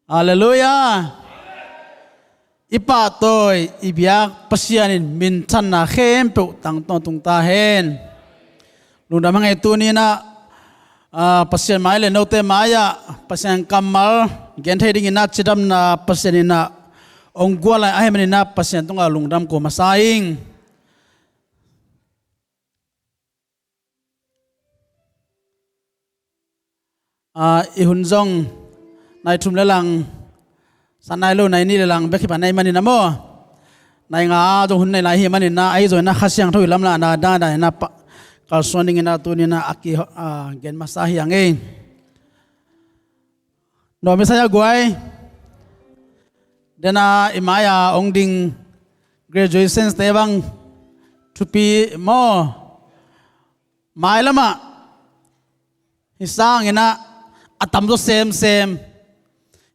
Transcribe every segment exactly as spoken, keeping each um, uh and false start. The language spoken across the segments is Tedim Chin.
Halleluiah. I pahtawi, i biak Pasian in minthanna khempeuh tang tawntung ta hen. Lungdam hang ei. Tuni-in ah, ah, Pasian mai le note mai-ah Pasian kammal gen thei dingin ah cidamna Pasian in ah hong guan lai ahih manin ah Pasian tungah lungdam ko masa ing. Ah, i hun zong nai thum le lang, san nai lo nai nih le lang bek hi pan ahih manin ah maw, nai nga zong hun nei lai ahih manin ah, ahi zongin ah Kha Siangtho i lamlahna dandan in ah pa, kalsuan dingin ah tuni-in ah a ki, ah, gen masa hi hang ei. Nuam i sa hia guai? Dena i mai-a hong ding graduations te bang thupi maw? Mailamah hi sangin ah a tamzaw semsem,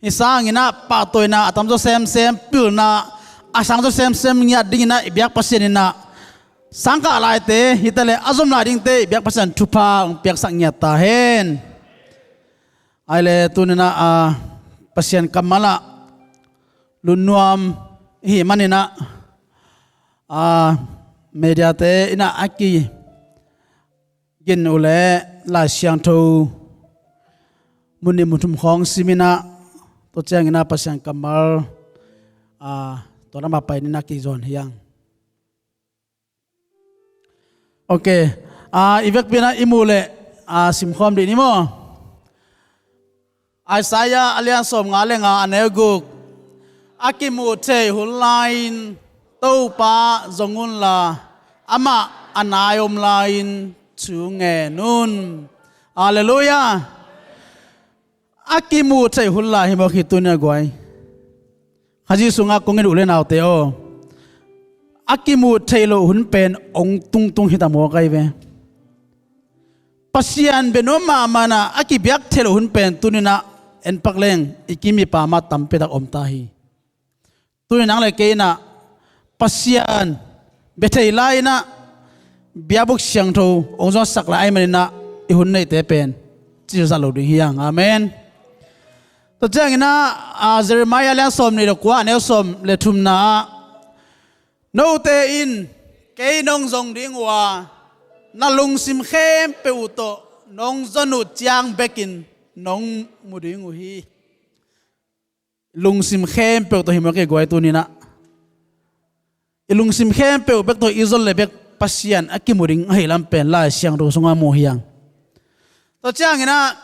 hi sangin ah pahtawina a tamzaw semsem, pilna a sangzaw semsem ngiat dingin ah i biak Pasian in ah sangkah laite hi ta leh a zom lai dingte i biak Pasian thupha hong piaksak ngiat ta hen. Ai le tuni-in ah, ah, Pasian kammal ah lungnuam i hih manin ah, ah, mediate in ah a ki gin uh leh Lai Siangtho mun nih mun thum khawng simin ah, tua ciangin ah Pasian kammal, ah, tua lamah pai-in ah kizawn hi hang. Ok. Ah, i vekpi-in ah i muh leh, ah, simkhawm dih ni maw? Isaiah a lian sawmnga le nga, a neu guk. A kimuh theih hun lai-in Topa zong unla, amah a nai om lai-in thu ngen un. Halleluiah. A kimuh theih hun lai hi mawk hi tuni-in ah guai. Kha Jesu sungah kong it u le naute aw, a kimuh theih loh hun pen hong tungtung hi ta mawk ahi ve. Pasian bia nuam mahmah in ah a kibiak theih loh hun pen tuni-in ah en pak leng i kim i pam ah tampi tak om ta hi. Tuni nang le kei in ah Pasian bia thei lai-in ah biakbuk siangtho hong zuansak lai ahih manin ah i hun neihte pen cilzat lo ding hi hang. Amen. Tua ciangin ah, ah, Jeremiah lian sawmnih le kua, a neu sawm le thumna ah, note in kei nong zong ding uh a, na lungsim khempeuh uh tawh nong zon uh ciang bekin nong mu ding uh hi. Lungsim khempeuh tawh hi mawk ei guai tuni-in ah. I lungsim khempeuh bek tawh i zon leh bek Pasian a kimu ding ahih lam pen Lai Siangtho sungah mu hi hang. Tua ciangin ah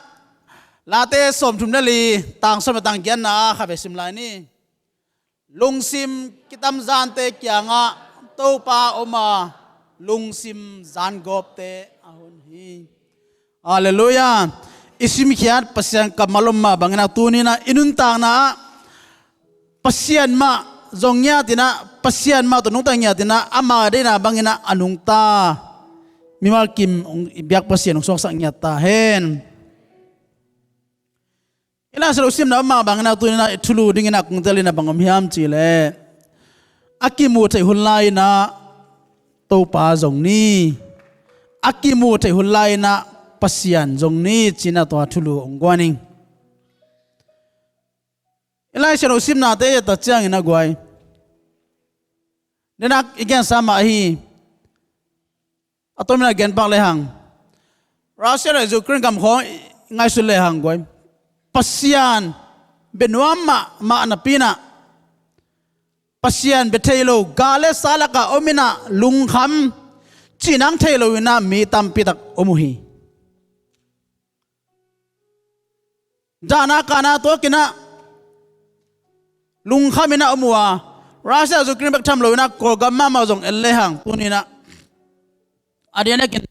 Late sawmthum le li, tang sawm le tang giatna ah kha ve sim lai ni. Lungsim kitamzante kiangah Topa om a, lungsim zangawpte a hun hi. Halleluiah. I simkhiat Pasian kammal om mah bangin ah tuni-in ah i nuntakna ah Pasian mah zong ngiat in ah, Pasian mah tawh nungta ngiat in ah, ama deihna bangin ah a nungta mimal kim hong, i biak Pasian hong suaksak ngiat ta hen. I Lai Siangtho simna om mah bangin ah tuni-in ah i thulu dingin ah kong tel in ah bang om hiam cih leh, a kimuh theih hun lai-in ah Topa zong ni, a kimuh theih hun lai-in ah Pasian zong ni ci-in ah tua thulu hong guan ing. I Lai Siangtho simnate i et tak ciangin ah guai, denak i gensa mah ahi. A tomin ah gen pak lehang, Russia le Ukraine gam khawng i ngaihsut lehang guai, Pasian bia nuam mahmah napi-in ah, Pasian bia thei lo, gal le sa lakah om in ah lungkham, cihnang thei lo in ah mi tampi tak om uh hi. Dahna kahna tuak in ah lungkham in ah om uh a, Russia Ukraine bek tham lo in ah Kawlgam mahmah zong en lehang tuni-in ah, a diakdiakin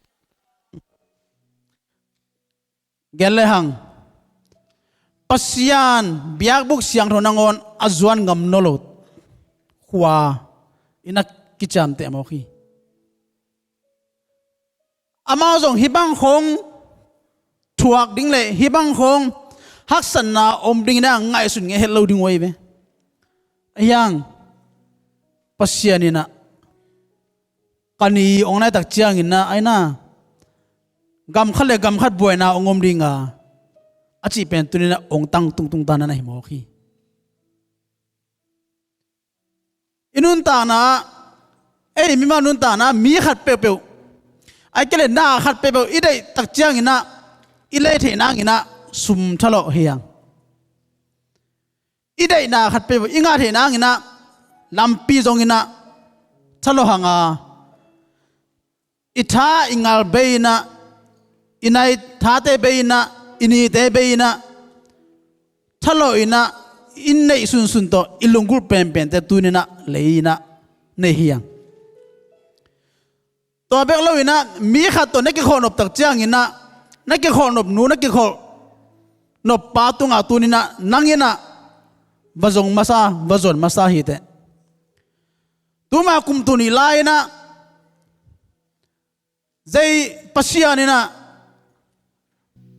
gen lehang, Pasian biakbuk siangtho nangawn a zuan ngam nawn lo khua in ah kiciamteh mawk hi. Amau zong hih bang khawng thuak ding le hih bang khawng haksatna om ding in ah ngaihsun ngei het lo ding uh ahi ve. Ahi hang, Pasian in ah ka ni hong nai tak ciangin ah, ai na, gam khat le gam khat buaina hong om ding a, a cih pen tuni-in ah hong tang tungtung ta na hi mawk hi. I nuntakna ah, ei mimal nuntakna ah mi khat peuhpeuh, ahih kei leh na khat peuhpeuh i deih tak ciangin ah, i lei theih nangin ah sum thalawh hi hang. I deihna khat peuhpeuh i ngah theih nangin ah lampi zongin ah thalawh hang a, i tha i ngal bei in ah, i nai thate bei in ah, i nite bei in ah, thalawh in ah, i neih sunsun tawh i lunggulh penpente tuni-in ah lei in ah nei hi hang. Tua bek lo-in ah mi khat tawh na kikholhnop tak ciangin ah, na kikholhnop nu, na kikholhnoppa tungah tuni-in ah nang in ah va zong masa, va zuan masa hi teh. Tuma kum tul nih lai-in ah zei Pasian in ah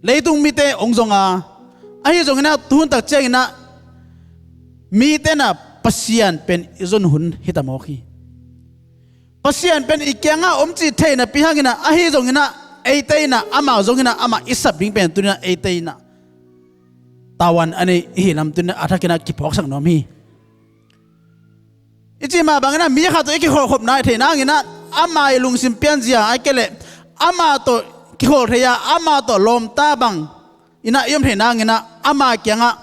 leitung mite hong zong a, ahi zongin ah tuhun tak ciangin ah mite in ah Pasian pen i zon hun hi ta mawk hi. Pasian pen i kiangah om cih thei napi hangin ah, ahi zongin ah eite in ah amah zongin ah amah i sap ding pen tuni-in ah eite in ah tavuan a nei i hih lam tuni-in ah a thakin ah kiphawksak nuam hi. I cih mah bangin ah mi khat tawh i kikholhkhop nai theih nangin ah ama i lungsim pianzia, ahih kei leh ama tawh kikholh thei a, ama tawh lawmta bangin ah i om theih nangin ah ama kiangah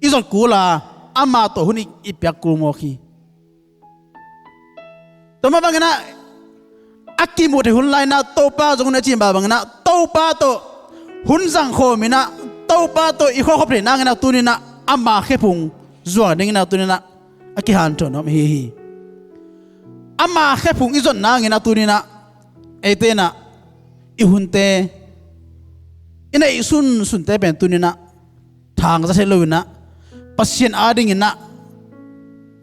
i zot kul a, ama tawh hun i, i piak kul mawk hi. Tua mah bangin ah a kimuh theih hun lai-in ah Topa zong hun a cih mah bangin ah Topa tawh hun zang khawm in ah Topa tawh i kholhkhop theih nangin ah tuni-in ah ama khephung zuan dingin ah tuni-in ah a kihanthawn nuam i hi hi. Ama khephung i zot nangin ah tuni-in ah eite in ah i hunte, i neih sunsunte pen tuni-in ah thangzat het lo-in ah, Pasian adingin ah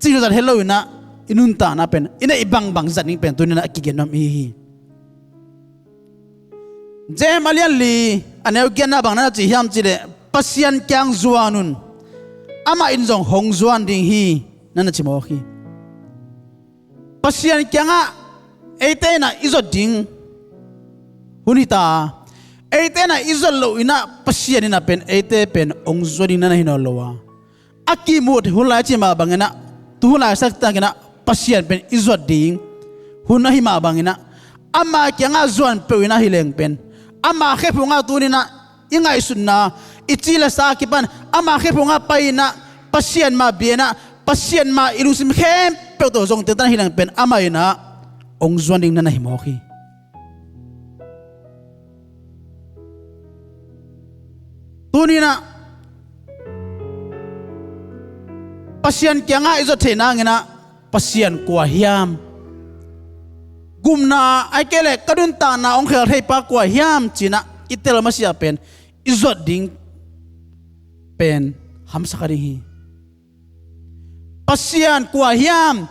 cihzat het lo-in ah, i nuntakna pen i neih bangbang zat ding pen tuni-in ah a kigen nuam i hi hi. James a lian li, a neu giatna bang na na ci hiam cih leh, Pasian kiang zuan un, amah in zong hong zuan ding hi, na na ci mawk hi. Pasian kiangah eite in ah i zot ding hun hi ta a, eite in ah i zot loh in ah Pasian in ah pen eite pen hong zuan ding na na hi nawn lo a, a kimuh theih hun lai a cih mah bangin ah, tuhun lai sak takin ah Pasian pen i zuat ding hun ahih mah bangin ah, ama kiangah zuan peuh in ah hi leng pen, ama khephungah tuni-in ah i ngaihsutna, i ci le sa a kipan ama khephungah pai-in ah Pasian mah bia-in ah, Pasian mah i lungsim khempeuh tawh zong teng tan hi leng pen amah in ah hong zuan ding na na hi mawk hi. Tuni-in ah Pasian kiangah i zot theih nangin ah, Pasian kua hiam, gumna, ahih kei leh ka nuntakna hong khel theipa kua hiam ci-in ah i tel masiah pen i zot ding pen hamsa kha ding hi. Pasian kua hiam,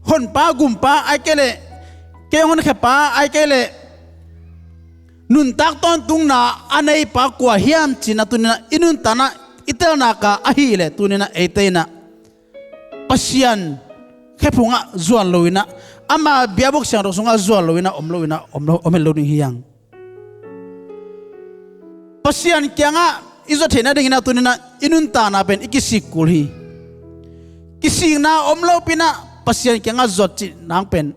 honpa, gumpa, ahih kei leh kei hong honkhiapa, ahih kei leh nuntak tawntungna a neipa kua hiam ci-in ah tuni-in ah i nuntakna i tel nak a, ahih leh tuni-in ah eite in ah Pasian khephungah zuan lo-in ah, ama biakbuk siangtho sungah zuan lo-in ah om lo-in ah om lo, om het lo ding hi hang. Pasian kiangah i zuat theih nadingin ah tuni-in ah i nuntakna pen i kisik kul hi. Kisikna om lopi-in ah Pasian kiangah zuat cih nang pen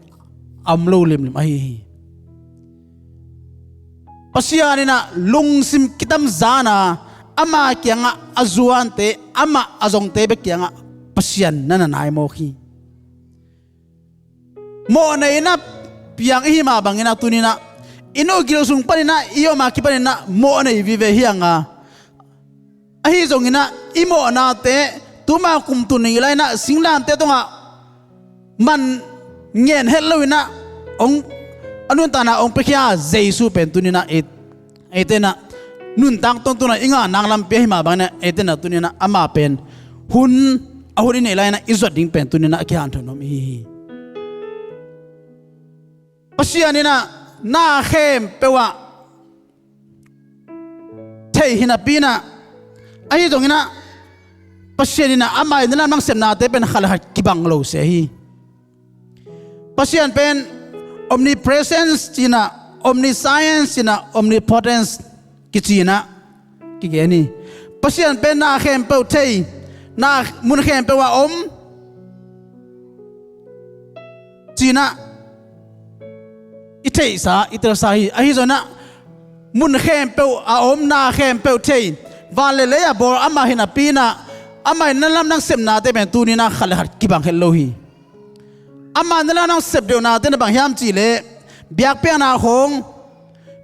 a om lo limlim ahi hi. Pasian in ah lungsim kitamzan a, ama kiangah a zuante, amah a zongte bek kiangah Pasian na na nai mawk hi. Mawhnei in ah piang i hih mah bangin ah tuni-in ah i nu gil sung panin ah i om a kipanin ah mawhnei vive hi hang a, ahi zongin ah i mawhnate tuma kum tul nih lai-in ah singlamteh tungah man ngen het lo-in ah hong, a nuntakna hong piakhia Jesu pen tuni-in ah i, eite in ah nuntak tawntungna i ngah nang lampi ahih mah bangin ah eite in ah tuni-in ah amah pen hun, a hun i neih lai-in ah i zuat ding pen tuni-in ah a kihanthawn nuam i hi hi. Pasian in ah na khempeuh ah thei hi napi-in ah, ahi zongin ah Pasian in ah ama i na lamdang sepnate pen khat le khat kibang lo se hi. Pasian pen omnipresence ci-in ah, omniscience ci-in ah, omnipotence kici-in ah kigen hi. Pasian pen na khempeuh thei, na mun khempeuh ah om, ci-in ah i theihsa, i telsa hi. Ahi zongin ah mun khempeuh a om, na khempeuh thei, van le lei a bawl amah hi napi-in ah, amah in na lamdang sepnate pen tuni-in ah khat le khat kibang het lo hi. Ama na lamdang sep deuhnate na bang hiam cih leh, biakpiakna khawng,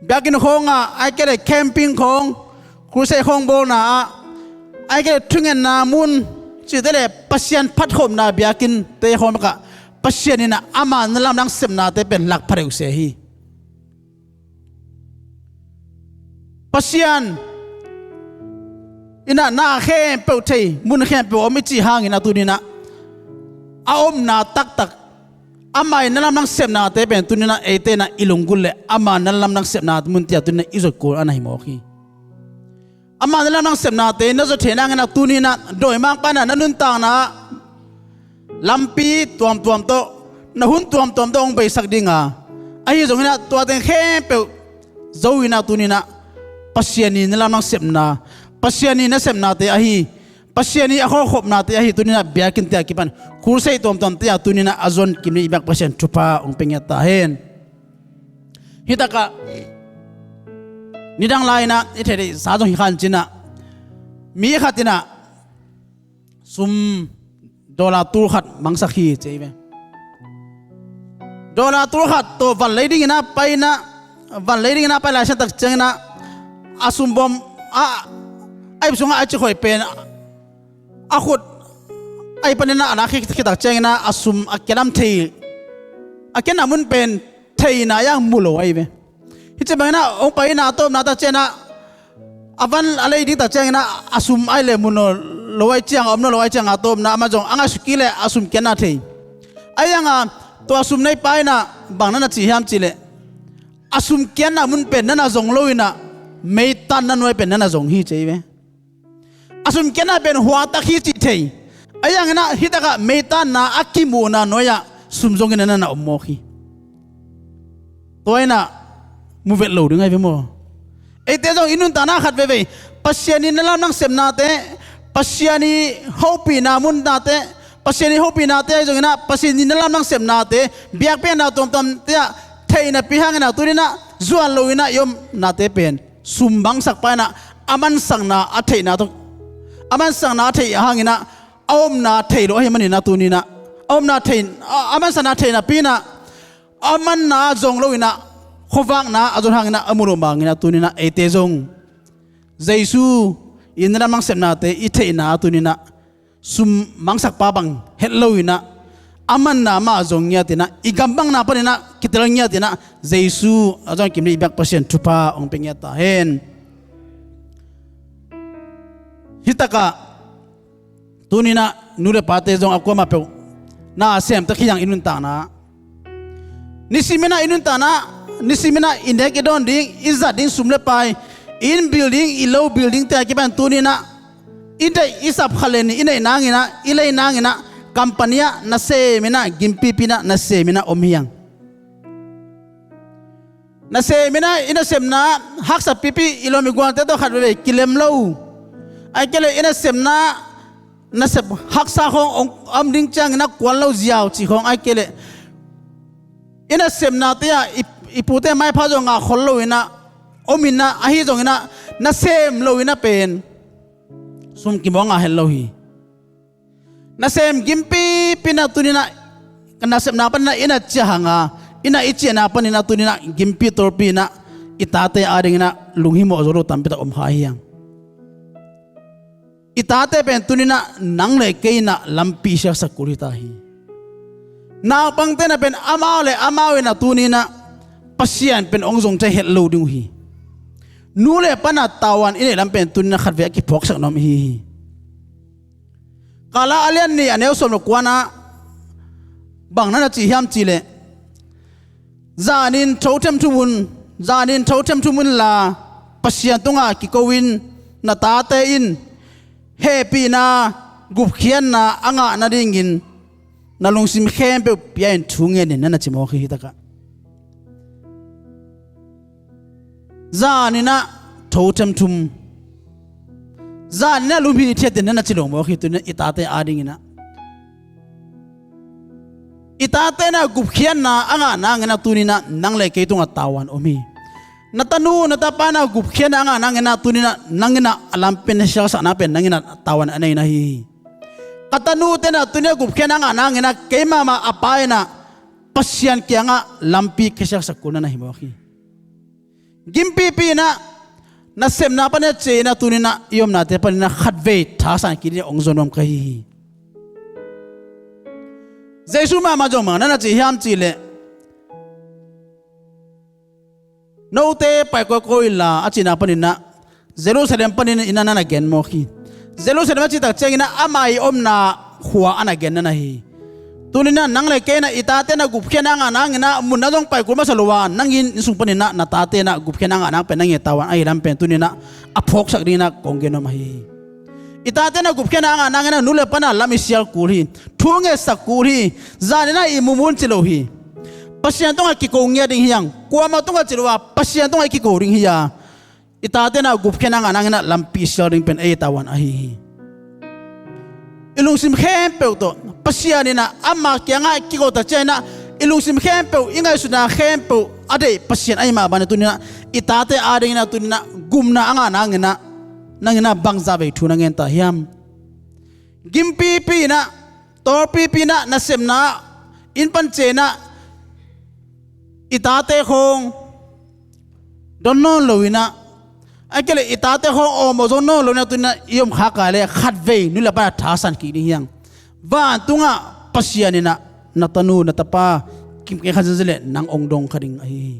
biakinn khawngah, ahih kei leh camping khawng, crusade khawng bawlna ah, ahih kei leh thungetna mun cihte le Pasian phatkhopna biakinnte khawng bakah Pasian in ah ama na lamdang sepnate pen lak pha deuh se hi. Pasian in ah na khempeuh thei, mun khempeuh om i cih hangin ah tuni-in ah a omna taktak, ama na lamdang sepnate pen tuni-in ah eite in ah i lunggulh le ama na lamdang sepna munte ah tuni-in ah i zot kul a na hi mawk hi. Ama na lamdang sepnate na zot theih nangin ah tuni-in ah dawimangpa in ah na nuntakna lampi tuamtuam tawh, na hun tuamtuam tawh hong beisak ding a, ahi zongin ah tua teng khempeuh zo-in ah tuni-in ah Pasian i na lamdang sepna, Pasian i na sepnate ahi, Pasian i a khawlkhopnate ahi, tuni-in ah biakinnte a kipan, crusade tuamtuamte ah tuni-in ah a zon kim ding i biak Pasian thupha hong pia ngiat ta hen. Hi takah nidang lai-in ah i theih theihsa zong hi kha in cin ah, mi khat in ah sum dollar tul khat mangsak hi ci hi ve. Dollar tul khat tawh van lei dingin ah pai-in ah, van lei dingin ah pai lai siang tak ciangin ah, a sum bawm a, a ip sungah a cik hoih pen a khut a ip panin ah a na khit, khit tak ciangin ah a sum a kianam thei, a kianna mun pen theihna ah mu lo ahi ve. Hih ci bangin ah hong pai-in ah a tawpna tak ciangin ah a van a lei ding tak ciangin ah a sum a ih leh mu nawn lo ahih ciang, a om nawn lo ahih ciang a tawpna, amah zong a ngaihsut kik leh a sum kianna thei. Ahi hang a tua sum neihpa in ah bang na na ci hiam cih leh, a sum kianna mun pen na na zong lo-in ah meitanna nuai pen na na zong hi ci hi ve. A sum kianna pen huang tak hi cih thei. Ahi hangin ah hi takah meitanna a kimuhna nuai-ah sum zongin na na om mawk hi. Tua in ah mu vet lo ding ahi ve maw? Eite zong i nuntakna khat veivei Pasian i na lamdang sepnate, Pasian i hopihna munnate, Pasian i hopihnate ahi zongin ah Pasian i na lamdang sepnate, biakpiakna tuamtuamte ah theih napi hangin ah tuni-in ah zuan lo-in ah i omnate pen sum mangsakpa in ah a mansakna a theihna tawh, a mansakna a theih hangin ah a omna thei lo ahih manin ah tuni-in ah a omna thei, a, a mansakna thei napi-in ah a manna zong lo-in ah khuavakna a zon hangin ah a mu lo mangin ah tuni-in ah eite zong Jesu i na lamdang sepnate i theihna tuni-in ah sum mangsakpa bang het lo-in ah a manna mah zong ngiat in ah, i gammanna panin ah kitel ngiat in ah Jesu a zong kim ding i biak Pasian thupha hong pia ngiat ta hen. Hi takah tuni-in ah nu le pate zong a kuamah peuh na sem tak hi hang i nuntakna. Nisimin ah i nuntakna, nisimin ah i nek i dawn ding, i zat ding sum le pai, i inn building, i lo buildingte a kipan tuni-in ah i deih i sap khat le nih i neih nangin ah, i lei nangin ah company ah nasemin ah, gimpipi in ah nasemin ah om hi hang. Nasemin ah i nasepna haksa pipi, i lawm i gualte tawh khat veivei kilem lo. Ahih kei leh i nasepna nasep haksa khawng hong om ding ciangin ah kuan lo ziau cih khawng, ahih kei leh i nasepnate ah i, i pute maipha zong ngah khol lo-in ah om in ah, ahi zongin ah nasem lo-in ah pen sum kimawk ngah het lo hi. Nasem gimpipi in ah tuni-in ah nasepna panin ah i na ciah hang a, i na i ciahna panin ah tuni-in ah gimpi tawlpi in ah i tate adingin ah lunghimawh zo lo tampi tak om kha hi hang. I tate pen tuni-in ah nang le kei in ah lampi siaksak kul hi ta hi. Naupangte in ah pen amau le amau in ah tuni-in ah Pasian pen hong zong thei het lo ding uh hi. Nu le pa in ah tavuan i neih lam pen tuni-in ah khatvei a kiphawksak nuam i hi hi. Kala a lian nih a neu sawm le kuana bang na na ci hiam cih leh, zanin tho themthum un, zanin tho themthum unla Pasian tungah kiko in, na tate in hehpihna, gupkhiatna a ngah nadingin na lungsim khempeuh pia in thu ngen in, na na ci mawk hi. Hi takah zanin ah tho themthum, zanin ah lum hithiat in, na na ci lo mawk hi. Tuni-in ah i tate adingin ah I tate in ah gupkhiatna a ngah nangin ah tuni in ah nang le kei tungah tavuan om hi. Na tanu na tapa in ah gupkhiatna a ngah nangin ah tuni in ah nang in ah a lampi na sialsakna pen nang in ah tavuan a nei na hi hi. Ka tanute in ah tuni in ah gupkhiatna a ngah nangin ah kei mahmah a pa in ah Pasian kiangah lampi ka sialsak kul na na hi mawk hi. Gimpipi in ah nasepna panin ah ciah in ah tuni in ah i omnate panin ah khatvei thasan kik dingin hong zon nuam ka hi hi. Jesu mahmah zong bang na na ci hiam cih leh, note pai kawikawi inla a cihna panin ah Jerusalem panin in ah na na gen mawk hi. Jerusalem a cih tak ciangin ah ama i omna khua a na gen na na hi. Tuni in ah nang le kei in ah i tate in ah gupkhiatna a ngah nangin ah mun ah zong pai kul masa lo a, nang in inn sung panin ah na tate in ah gupkhiatna a ngah nang pen nang i tavuan ahi lam pen tuni in ah a phawksak dingin ah kong gen nuam ahi hi. I tate in ah gupkhiatna a ngah nangin ah nu le pa in ah lam i sial kul hi. Thu ngetsak kul hi. Zan in ah i mumun ci lo hi. Pasian tungah kiko ngiat ding hi hang. Kuamah tungah ci lo a, Pasian tungah i kiko ding hi a, i tate in ah gupkhiatna a ngah nangin ah lampi sial ding pen ei tavuan ahi hi. I lungsim khempeuh tawh Pasian in ah ama kiangah kiko tak ciangin ah i lungsim khempeuh, i ngaihsutna khempeuh a deih Pasian ahi mah bangin ah tuni in ah i tate adingin ah tuni in ah gupna a ngah nangin ah nang in ah bangzah vei thu na ngen ta hiam? Gimpipi in ah, tawlpipi in ah, nasepna ah, inn pan ciah in ah i tate khawng don nawn lo in ah, a kei leh i tate khawng awm aw zong nawn lo in ah tuni in ah i om khak a leh khatvei nu le pa in ah thasan kik ding hi hang. Vantungah Pasian in ah na tanu na tapa kim kei khat zenzen leh nang hong dong kha ding ahi hi.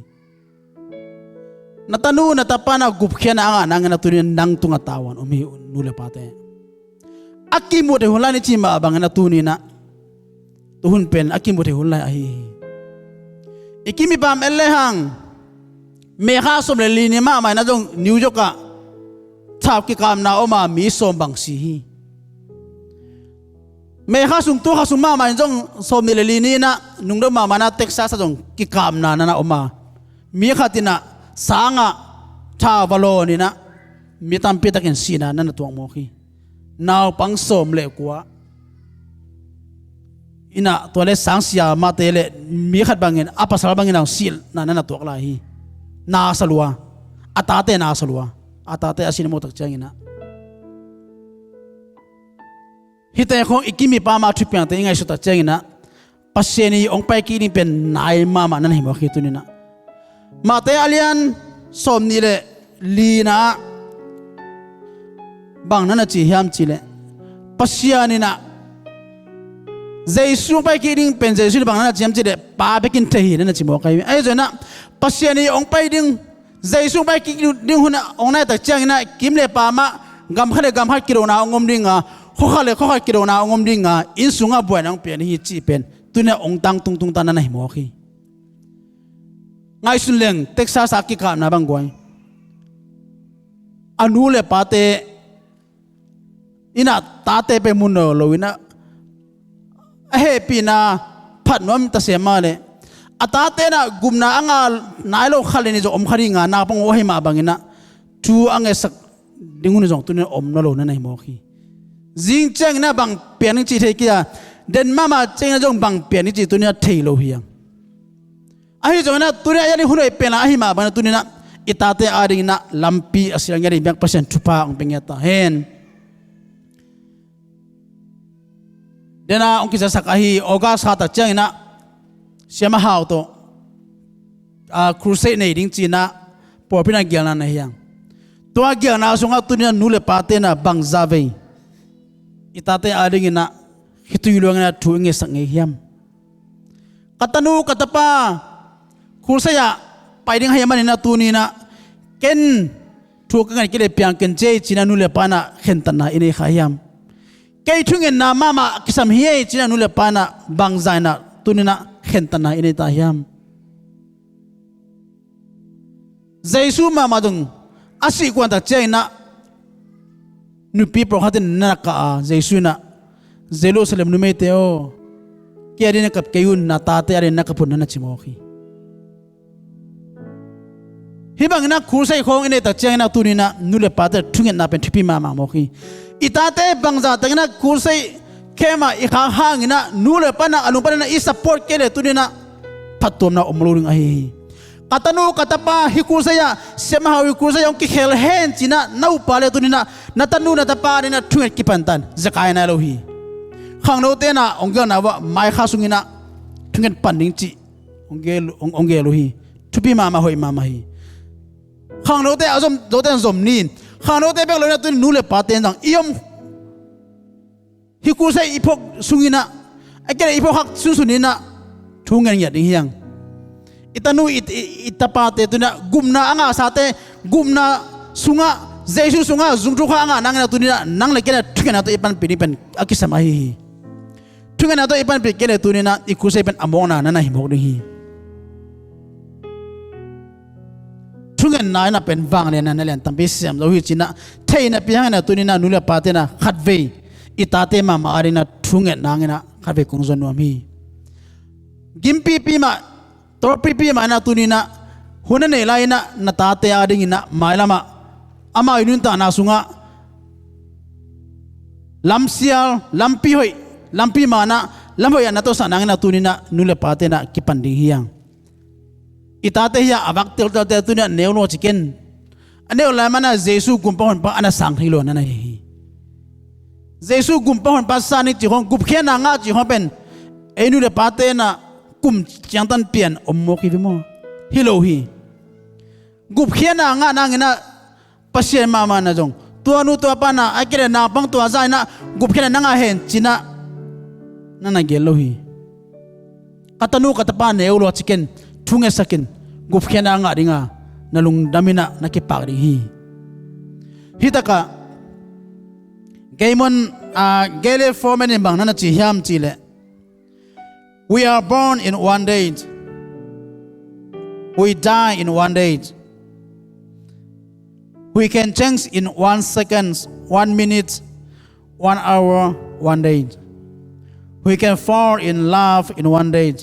Na tanu na tapa in ah gupkhiatna a ngah nangin ah tuni in ah nang tungah tavuan om hi, nu le pate. A kimuh theih hun lai ni cih mah bangin ah tuni in ah tuhun pen a kimuh theih hun lai ahi hi. I kim i pam en lehang May kha sawm le li ni mahmah in ah zong New York ah thau kikapna om a mi sawm bang si hi. May kha sung, tu kha sung mahmah in zong sawm nih le li ni in ah nungdeuh mahmah in ah Texas ah zong kikapna na na om a, mi khat in ah sangah thau va lawn in ah mi tampi takin sihna na na tuak mawk hi. Naupang sawm le kua in ah tua leh sang sia mahte leh mi khat bangin a pasal bangin ah sihna na na tuak lai hi. Na sa lua. A tate na sa lua. A tate a sihna mu tak ciangin ah hihte khawng i kim i pam a thupiangte i ngaihsut tak ciangin ah Pasian i hong pai kik ding pen nai mahmah na na hi mawk hi tuni in ah. Matthai a lian sawm nih le lina ah bang na na ci hiam cih leh, Pasian in ah Jesu hong pai kik ding pen Jesu in bang na na ci hiam cih leh Pa bekin thei hi na na ci mawk ahi hi. Ahi zongin ah Pasian i hong pai ding, Jesu hong pai kik ding hun ah hong nai tak ciangin ah kim le pam ah gam khat le gam khat kidona hong om ding a, khua khat le khua khat kidona hong om ding a, inn sungah buaina hong pia ding hi cih pen tuni in ah hong tangtung tungta na na hi mawk hi. Ngaihsun leng Texas a kikapna bang guai. A nu le pate in ah tate pen mu nawn lo in ah a hehpihna phat nuam ta se mah leh a tate in ah gupna a ngah nai lo khat le nih zong om kha ding a, naupang uh ahi mah bangin ah thu a ngetsak ding hun zong tuni in ah om nawn lo na na hi mawk hi. Zing ciangin ah bang piang ding cih thei kei a, den mahmah ciangin ah zong bang piang ding cih tuni in ah thei lo hi hang. Ahi zongin ah tuni in ah a ding hun hoih pen la ahi mah bangin ah tuni in ah i tate adingin ah lampi a sial ngiat ding biak Pasian thupha hong pia ngiat ta hen. Den a hong kizasak ahi August kha tak ciangin ah Siama Hau tawh, ah, crusade nei ding ci-in ah pawlpi in ah gelna nei hi hang. Tua gelna sungah tuni in ah nu le pate in ah bangzah vei i tate adingin ah khitui luangin ah thu i ngetsak ngei hiam? Ka tanu ka tapa crusade ah pai ding ahih manin ah tuni in ah ken thu ka ngen kei leh piang ken ci ei ci-in ah nu le pa in ah khentatna i nei kha hiam? Kei thungetna mahmah kisam hi ei ci-in ah nu le pa in ah bangzah in ah tuni in ah khentatna i nei ta hiam? Jesu mahmah zong a sih kuan tak ciangin ah nupi pawlkhat in na na kah a, Jesu in ah, "Jerusalem numeite aw, kei adingin kap kei un, na tate adingin na kap un," na na ci mawk hi. Hih bangin ah crusade khawng i neih tak ciangin ah tuni in ah nu le pate thungetna pen thupi mahmah mawk hi. I tate bangzah takin ah crusade Kei mah i khak hangin ah, nu le pa in ah a lungpan in ah i support kei leh tuni in ah phattuamna om lo ding ahi hi. Ka tanu ka tapa hih crusade ah, siamah hau hih crusade ah hong kikhel hen ci-in ah na upa leh tuni in ah na tanu na tapa adingin ah thunget kipan ta in zekai nai lo hi. Khangnote in ah hong gelna uah mai kha sungin ah thunget pan ding cih hong gel, hong, hong gel uh hi. Thupi mahmah, hoih mahmah hi. Khangnote a zom, zote in zom ni. Khangnote bek lo in ah tuni nu le pate in zong i om hih crusade i phawk sungin ah, a kei leh i phawk kha sunsun in ah thu ngen ngiat ding hi hang. I tanu, i, i, i tapate tuni in ah gupna a ngahsate, gupna sungah, Jesu sungah zungthuk kha a ngah nangin ah tuni in ah nang le kei in ah thungetna tawh i panpih ding pen a kisam ahi hi. Thungetna tawh i panpih kei leh tuni in ah i crusade pen a mawkna na na hi mawk ding hi. Thungetna in ah pen vanglianna na lian tampi siam zo hi ci-in ah theihna pia hangin ah tuni in ah nu le pate in ah khatvei i tate mahmah adingin ah thungetna hangin ah khatvei kong zon nuam hi. Gimpipi mah, tawlpipi mah in ah tuni in ah hun a neih lai-in ah na tate adingin ah mailam ah amau i nuntakna sungah lamsial, lampi hoih, lampi man ah, lam hoih ah na tawlsak nangin ah tuni in ah nu le pate in ah kipan ding hi hang. I tate hi a, a vak teltelte tuni in ah neu lua ci ken. A neu lai man ah Jesu gumpa honpa a na sang thei lua na na hi hi. Jesu gumpa honpa sa ni cih khawng, gupkhiatna ngah cih khawng pen ei nu le pate in ah kum ciangtan pian om mawk hi ve maw? Hi lo hi. Gupkhiatna ngah nangin ah Pasian mahmah in ah zong, tua nu tua pa in ah, a kei leh naupang tua zah in ah gupkhiatna na ngah hen ci-in ah na na gel lo hi. Ka tanu ka tapa neu lua ci ken, thungetsak in, gupkhiatna ngah ding a na lungdam in ah na kipak ding hi. Hih takah Gaylord, ah, Gaylord Forman in bang na na ci hiam cih leh, "We are born in one day. We die in one day. We can change in one second, one minute, one hour, one day. We can fall in love in one day.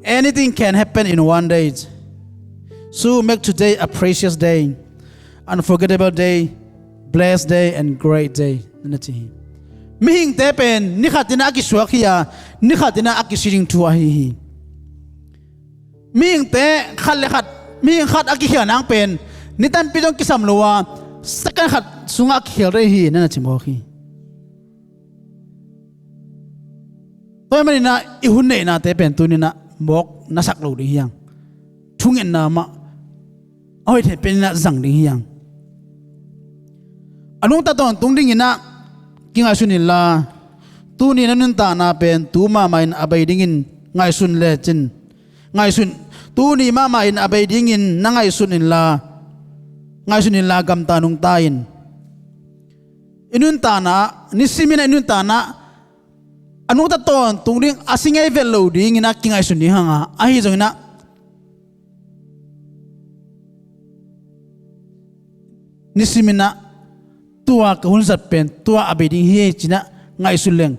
Anything can happen in one day. So make today a precious day, unforgettable day, blessed day, and great day." Na na ci hi. Mihingte pen ni khat in ah a kisuak hi a, ni khat in ah a kisi ding thu ahi hi. Mihingte khat le khat, mihing khat a kikhial nang pen ni tampi zong kisam lo a, second khat sungah a kikhial rei hi, na na ci mawk hi. Tua ahih manin ah i hun neihnate pen tuni in ah mawk na sak lo ding hi hang. Thungetna mah a hoih theih pen in ah zang ding hi hang. A nungta tawntung dingin ah kingaihsun inla, tuni na nuntakna pen tu mahmah in a bei dingin ngaihsun lecin, ngaihsun, tuni mahmah in a bei dingin na ngaihsun inla, ngaihsun inla gamta nungta in. I nuntakna, nisimin ah i nuntakna a nungta tawntung ding, a si ngei vet lo dingin ah kingaihsun ding hang a, ahi zongin ah nisimin ah tua ka hun zat pen tua a bei ding hi ci-in ah ngaihsun leng,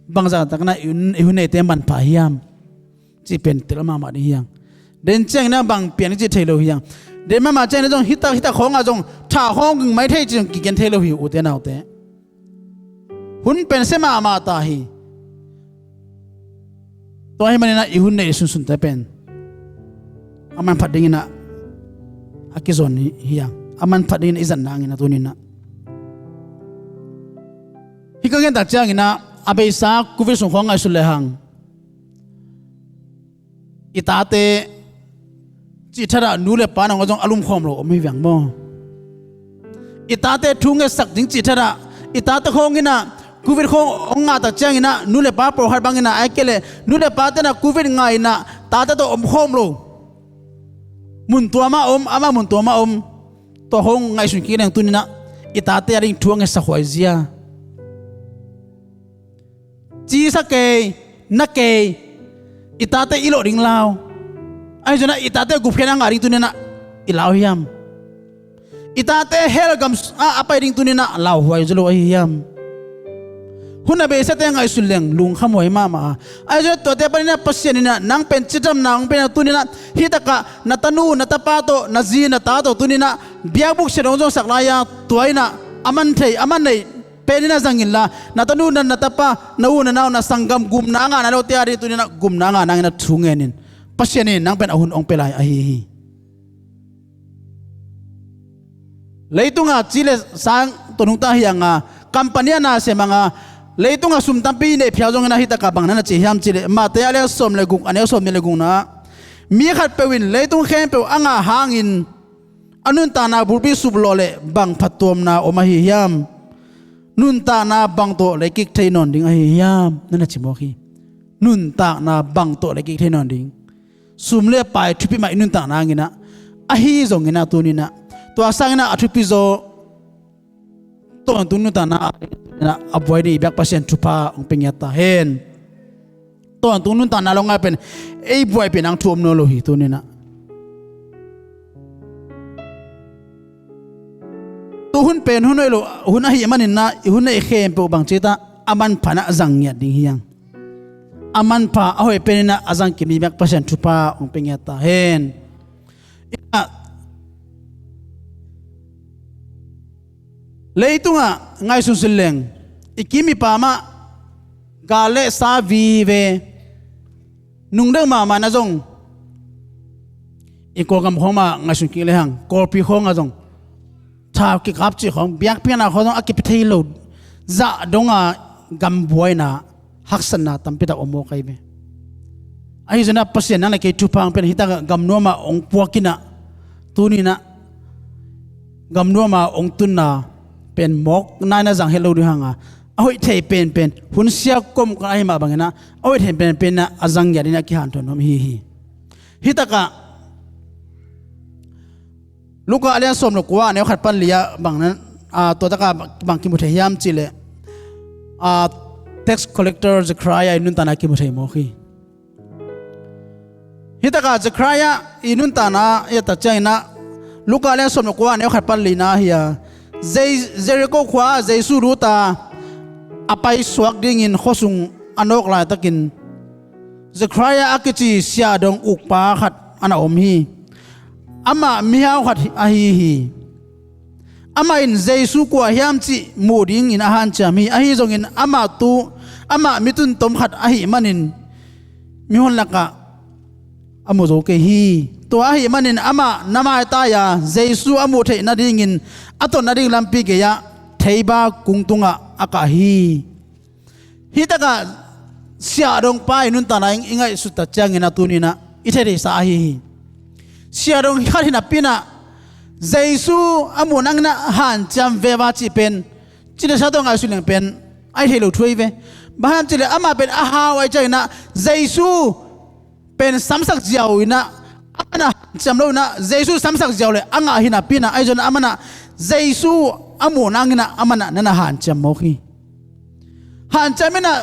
bangzah takin ah i hun, i hun neihte manpha hiam cih pen tel mahmah ding hi hang. Den ciangin ah bang piang ding cih thei lo hi hang. Den mahmah ciangin ah zong hih tak, hih tak khawngah zong tha khawng ging mai thei cih zong kigen thei lo hi, ute naute. Hun pen sia mahmah ta hi. Tua ahih manin ah i hun neih sunsunte pen a manphat dingin ah a kizon hi, hi hang. A manphat dingin i zat nangin ah tuni in ah, hih ka gen tak ciangin ah a beisa covid sung khawng ngaihsun lehang, i tate cih thadah nu le pa nangawn zong a lumkhawm lo om hi veng maw? I tate thu ngetsak ding cih thadah, i tate khawng in ah covid khawng hong ngah tak ciangin ah nu le pa pawlkhat bangin ah, ahih kei leh nu le pate in ah covid ngah in ah tate tawh omkhawm lo. Mun tuam ah om, amah mun tuam ah om. Tua khawng ngaihsun kik leng tuni in ah i tate ading thu a ngetsak huai zia. Ci sa kei, na kei, i tate i lawh ding lau. Ahi zongin ah i tate gupkhiatna ngah ding tuni in ah i lau hiam? I tate hell gam ah a pai ding tuni in ah lauhuai zaw lo ahi hiam? Hun a beisate ngaihsun leng lungkhamhuai mahmah a. Ahi zongin ah tuate panin ah Pasian in ah nang pen cidamna hong pia in ah tuni in ah hih takah na tanu na tapa tawh, na zi na ta tawh tuni in ah biakbuk siat hong zongsak lai-a, tua in ah a man thei, a man neih Pen in a zang inla, na tanu, na, na tapa, na u, na nau, na sanggam gupna a ngah nai lote a ding tuni-in ah gupna a ngah nangin ah thu ngen in. Pasian in nang pen a hun hong pia lai ahi hi. Leitung a ci le sang tawh nungta hi hang a, company a na sem hang a, leitung a sum tampi i neih phial zongin ah hi tak a bang na na ci hiam cih leh, Mate a lian sawm le guk, a neu sawmnih le gukna ah, mi khatpeuh in leitung khempeuh a ngah hangin a nuntakna bulpi suplawh leh bang phattuamna om ahi hiam? Nuntakna bang tawh leikik thei nawn ding ahi hiam? Na na ci mawk hi. Nuntakna bang tawh leikik thei nawn ding? Sum le pai thupi mah i nuntakna hangin ah, ahi zongin ah tuni-in ah, tua sangin ah a thupi zaw, tawntung nuntakna a, a buai ding i biak Pasian thupha hong pia ngiat ta hen. Tawntung nuntakna lo ngai pen ei buaipih nang thu om nawn lo hi tuni-in ah. Tu hun pen hun hoih lo hun ahih manin ah, i hun neih khempeuh bang ci ta, a manpha in ah zang ngiat ding hi hang. A manpha a hoih pen in ah a zang kim i biak Pasian thupha hong pia ngiat ta hen. Ina, leitungah ngaihsun sin leng, i kim i pam ah gal le sa vive, nungdeuh mahmah na zong, i Kawlgam khawng mah ngaihsun kik lehang, Kawlpi khawngah zong thau kikap cih khawng, biakpiakna khawng zong a kipia thei lo zah dong a gambuaina, haksatna tampi tak om mawk ahi ve. Ahi zongin ah Pasian nang le kei thupha hong pia in ah, hi tak a gamnuam ah hong puak in ah, tuni-in ah gamnuam ah hong tunna pen mawk nai in ah zang het lo ding hang a, a hoih thei penpen, hun sia komkal ahi mah bangin ah, a hoih thei penpen ah a zang ngiat in ah kihanthawn nuam hi hi. Hi tak a Luka a lian sawm le kua, a neu khat pan li ah bang na, a, tua tak a bang kimu thei hiam cih leh, a, tax collector Zechariah i nuntakna kimu thei mawk hi. Hi tak a Zechariah i nuntakna i et tak ciangin ah, Luka a lian sawm le kua, a neu khat pan lina hi a, Zei-, Jericho khua ah Jesu lut a, a paisuak dingin khuasung a nawk laitakin, Zechariah a kici siahdong ukpa khat a na om hi. Amah mihau khat ahi hi. Amah in Jesu kua hiam cih muh dingin a hanciam hi. Ahi zongin amah tu, amah mi tuntom khat ahih manin mihon lakah a mu zo kei hi. Tua ahih manin amah na maitai-a Jesu a muh theih nadingin a tot nading lampi gei-ah theiba kung tungah a kah hi. Hi tak a siahdongpa i nuntakna i ngaihsut tak ciangin ah tuni-in ah i theihtheihsa ahi hi. Siahdong khat hi napi-in ah Jesu a muh nangin ah hanciam veva cih pen, cidamsa tawh ngaihsun leng pen a i theih loh thu ahi ve. Bang hang hiam cih leh amah pen a hau ahih ciangin ah Jesu pen samsak ziau in ah, amah in ah hanciam lo in ah, Jesu samsak ziau leh a ngah hi napi-in ah, ahi zongin ah amah in ah Jesu a muh nangin ah amah in ah na na hanciam mawk hi. Hanciam in ah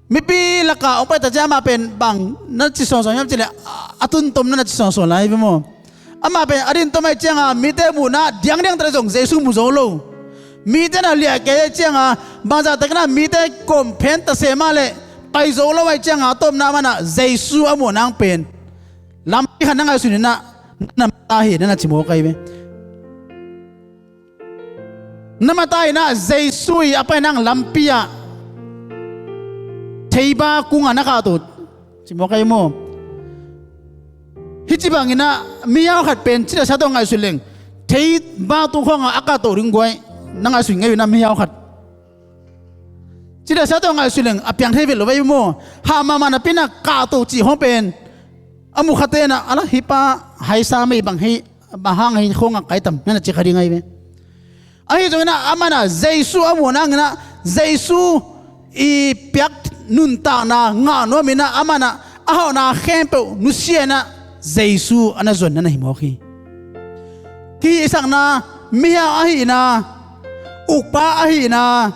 mipi lakah hong pai tak ciang amah pen bang na ci sawnsawn hiam cih leh, a tuntom na na ci sawnsawn lai hi ve maw. Amah pen a dintom ahih ciangin mite muhna diangdiang tak leh zong Jesu mu zo lo. Mite na liah kei ahih ciangin bangzah takin ah mite kawm phen ta se mah leh pai zo lo ahih ciangin a tawpna amah in ah Jesu a muh nang pen lampi khat na ngaihsun in ah, na mata hi, na na ci mawk ahi ve. Na mata in ah Jesu i a pai nang lampi ah theiba kungah na kahto, ci mawk ahi maw. Hih ci bangin ah mihau khat pen cidamsa tawh ngaihsun leng theiba tung khawngah a kahto ding guai, na ngaihsun ngei un ah mihau khat. Cidamsa tawh ngaihsun leng a piang thei vet lo ahi maw. Hah mahmah napi-in ah kahto cih khawng pen a mu khate in ah, a la, hih pa haisa mei bang hi, bang hang hih khawngah kai tam, na na ci kha ding ahi ve. Ahi zongin ah amah in ah Jesu a muh nangin ah Jesu i piak nuntakna ngah nuamin ah amah in ah a hauhna khempeuh nusia in ah Jesu a na zuan na na hi mawk hi. Kihisakna, mihau ahihna, ukpa ahihna,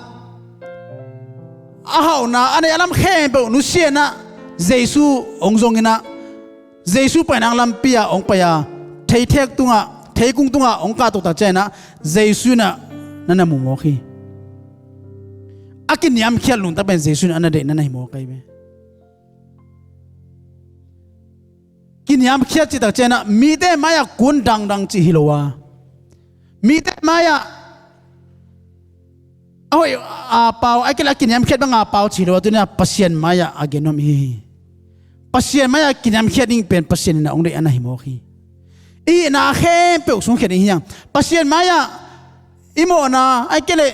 a hauhna a neih a lam khempeuh nusia in ah Jesu hong zong in ah, Jesu painang lampi ah hong pai a, theithek tungah, theikung tungah hong kahto tak ciangin ah Jesu in ah na na mu mawk hi. A kiniamkhiat lungtang pen Jesu in a na deih na na hi mawk ahi ve. Kiniamkhiat cih tak ciangin ah mite mai-ah kun dangdang cih hi lo a, mite mai-ah a hoih a pau, a kile a kiniamkhiat banga pau ci lo a, tuni-in ah Pasian mai-ah a gen nuam i hi hi. Pasian mai-ah kiniamkhiat ding pen Pasian in ah hong deih a na hi mawk hi. I hihna khempeuh sungkhia ding hi hang. Pasian mai-ah i mawhna, a kile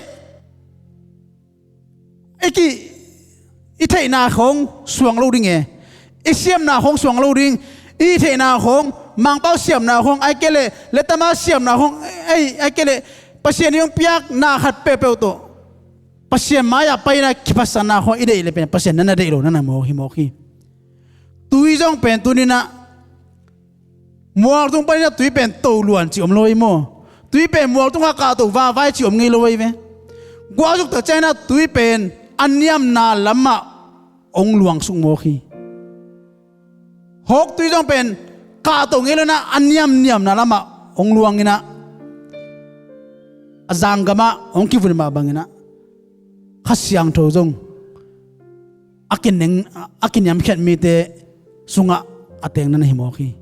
i ki, i theihna khawng suang lo ding e. I siamna khawng suang lo ding. I theihna khawng, Mangpau siamna khawng, a kile letama siamna khawng, ei, a kile Pasian i hong piakna khat peuhpeuh tawh Pasian mai-ah paina kiphatsakna khawng i deih le pen Pasian na na deih lo na na mawk hi mawk hi. Tui zong pen tuni-in ah mual tung panin ah tui pen to luan ci om lo hi maw? Tui pen mual tungah kahto vavai ci om ngei lo hi ve. Guah zuk tak ciangin ah tui pen a niamna lamah hong luangsuk mawk hi. Hawk tui zong pen kahto ngei lo-in ah a niamniamna lamah hong luang in ah a zanggamah hong kivun mah bangin ah Kha Siangtho zong a kineng, a kiniamkhiat mite sungah a teng na na hi mawk hi.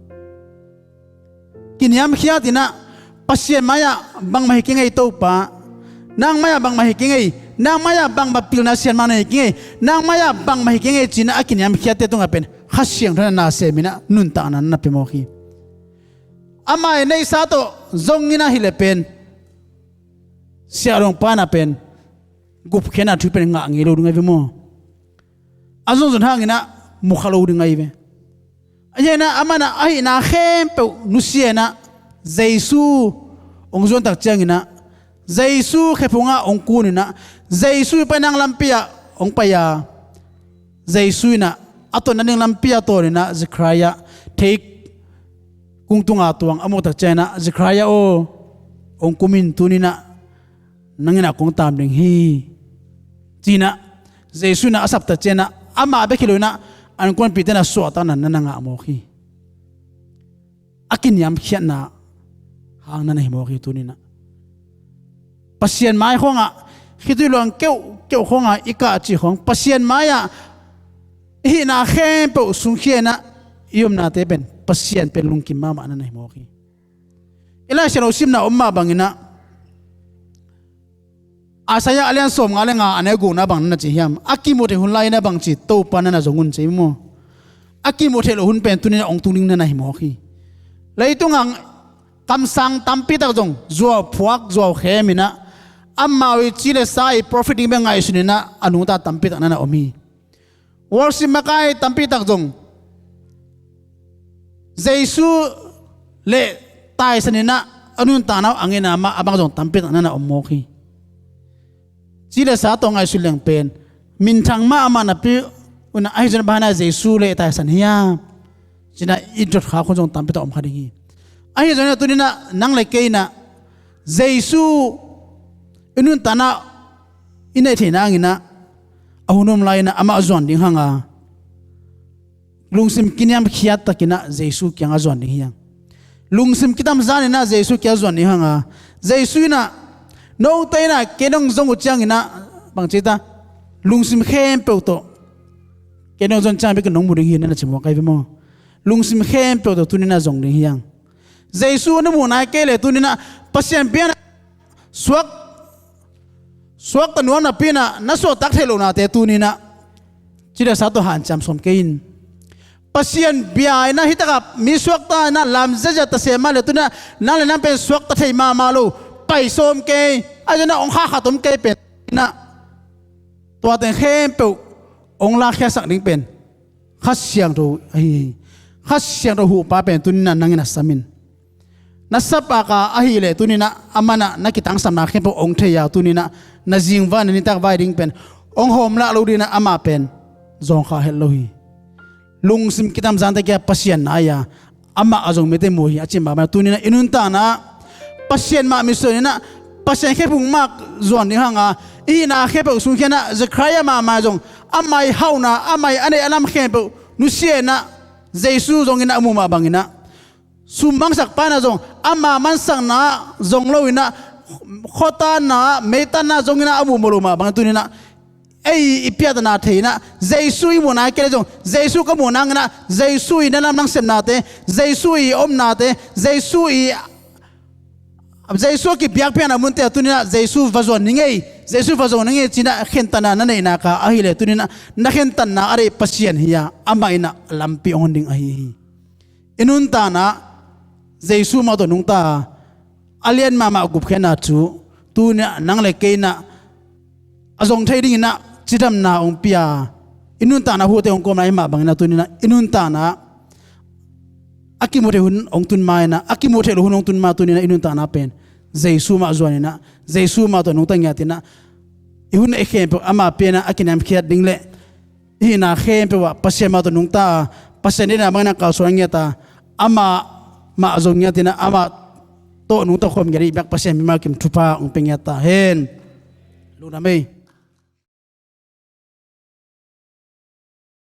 Kiniamkhiat in ah Pasian mai-ah bangmah hi kei ngei Topa, nang mai-ah bangmah hi kei ngei, nang mai-ah bangmah pilna sianmah na hi kei ngei, nang mai-ah bangmah hi kei ngei ci-in ah a kiniamkhiatte tungah pen Kha Siangtho in ah na sem in ah nuntakna na pia mawk hi. Ama i neihsa tawh zong in ah hi le pen siahdongpa in ah pen gupkhiatna thu pen ngah ngei lo ding ahi ve maw? A zungzun hangin ah mukha lo ding ahi ve. Ahi zongin ah aman ah a hihna khempeuh nusia in ah Jesu hong zuan tak ciangin ah Jesu khephungah hong kun in ah Jesu i painang lampi ah hong pai a, Jesu in ah a ton nading lampi ah tawn in ah Zechariah theikung tunga tuang a muh tak ciangin ah, Zechariah aw, hong kum in, tuni-in ah nang in ah kong tam ding hi, ci-in ah Jesu in ah a sap tak ciangin ah amah bek hi lo-in ah a innkuanpihte in ah suahtakna na na ngah mawk hi. A kiniamkhiatna hang na na hi mawk hi tuni-in ah. Pasian mai khawngah khitui luang keuhkeuh khawngah i kah cih khawng, Pasian mai-ah i hihna khempeuh sungkhia in ah i omnate pen Pasian pen lungkim mahmah na na hi mawk hi. I Lai Siangtho simna om mah bangin ah Isaiah a lian sawmnga le nga, a neu gukna bang na na ci hiam? A kimu thei hun lai-in ah bangci Topa na na zong un, ci maw? A kimu theih loh hun pen tuni-in ah hong tung ding na na hi mawk hi. Leitungah kamsang tampi tak zong zuauphuak zuaukhem in ah amau i ci le sa i profit ding bek ngaihsun in ah a nungta tampi tak na na om hi. Worship makai tampi tak zong Jesu leh taisan in ah a nuntakna uh a ngen a, amah a bang zong tampi tak na na om mawk hi. Ci le sa tawh ngaihsut leng pen minthang mah amah napi un ah, ahi zongin bang hang a Jesu leh taisan hiam ci-in ah i dot kha khun zong tampi tak om kha ding hi. Ahi zongin ah tuni-in ah nang le kei in ah Jesu i nuntakna i neih theihna hangin ah a hun om lai-in ah amah zuan ding hang a, lungsim kiniamkhiat takin ah Jesu kiangah zuan ding hi hang. Lungsim kitamzan in ah Jesu kiangah zuan ding hang a, Jesu in ah, note in ah kei nong zong uh ciangin ah, bangci ta, lungsim khempeuh tawh kei nong zong ciang bek nong mu ding hi, na na ci mawk ahi ve maw? Lungsim khempeuh tawh tuni-in ah zong ding hi hang. Jesu na muh nai kei leh tuni-in ah Pasian bia-in ah suak, suakta nuam napi-in ah na suaktak theih lohnate tuni-in ah ci le sa tawh hanciam sawm kei in. Pasian bia-in ah hi takah mi suakta in ah lam ziahziah ta se mah leh tuni-in ah nang le nang pen suakta thei mahmah lo, pai sawm kei. Ahi zongin ah hong khahkhat om kei pen in ah tua teng khempeuh hong lakkhiatsak ding pen Kha Siangtho ahi hi. Kha Siangtho huhpa pen tuni-in ah nang in ah sam in. Na sapak a ahih leh tuni-in ah aman ah na kitangsapna khempeuh hong thei a, tuni-in ah na zingvai, na nitak vai ding pen hong hawmlah lo dingin ah amah pen zawngkhal het lo hi. Lungsim kitamzan takin ah Pasian nai a, amah a zong mite mu hi a cih mah bangin ah tuni-in ah i nuntakna ah Pasian mah mitsuan in ah Pasian khephung mah zuan ding hang a, i hihna khempeuh sungkhia in ah Zechariah mahmah zong ama i hauhna, ama i a neih a lam khempeuh nusia in ah Jesu zong in ah a muh mah bangin ah, summangsak pa in ah zong ama mansakna ah zong lo in ah, khuatanna ah, meitanna ah zong in ah a muh mawh loh mah bangin tuni-in ah ei i piahtana thei in ah Jesu i muh nai kei leh zong Jesu ka muh nangin ah Jesu i na lam nang sepnate, Jesu i omnate, Jesu i Jesu a kipiakpiakna munte ah tuni-in ah Jesu va zuan ning ei, Jesu va zuan ning ei ci-in ah khentatna na neih nak a, ahih leh tuni-in ah na khentatna a deih Pasian hi a, amah in ah lampi hong hon ding ahi hi. I nuntakna Jesu mah tawh nungta a, a lian mahmah gupkhiatna cu tuni-in ah nang le kei in ah a zong thei dingin ah cidamna hong pia, i nuntakna huhte hong kawm lai mah bangin ah tuni-in ah i nuntakna a kimu thei hun hong tun ma in ah, a kimu thei lo hun hong tun ma tuni-in ah i nuntakna pen Jesu mah zuan in ah, Jesu mah tawh nungta ngiat in ah, i hun i khempeuh amah pia in ah a kiniamkhiat ding le i hihna khempeuh ah Pasian mah tawh nungta a, Pasian deihna bangin ah kalsuan ngiat a, amah mah zong ngiat in ah, amah tawh nungta khawm ngiat i biak Pasian mimal kim thupha hong pia ngiat ta hen. Lungdam ei.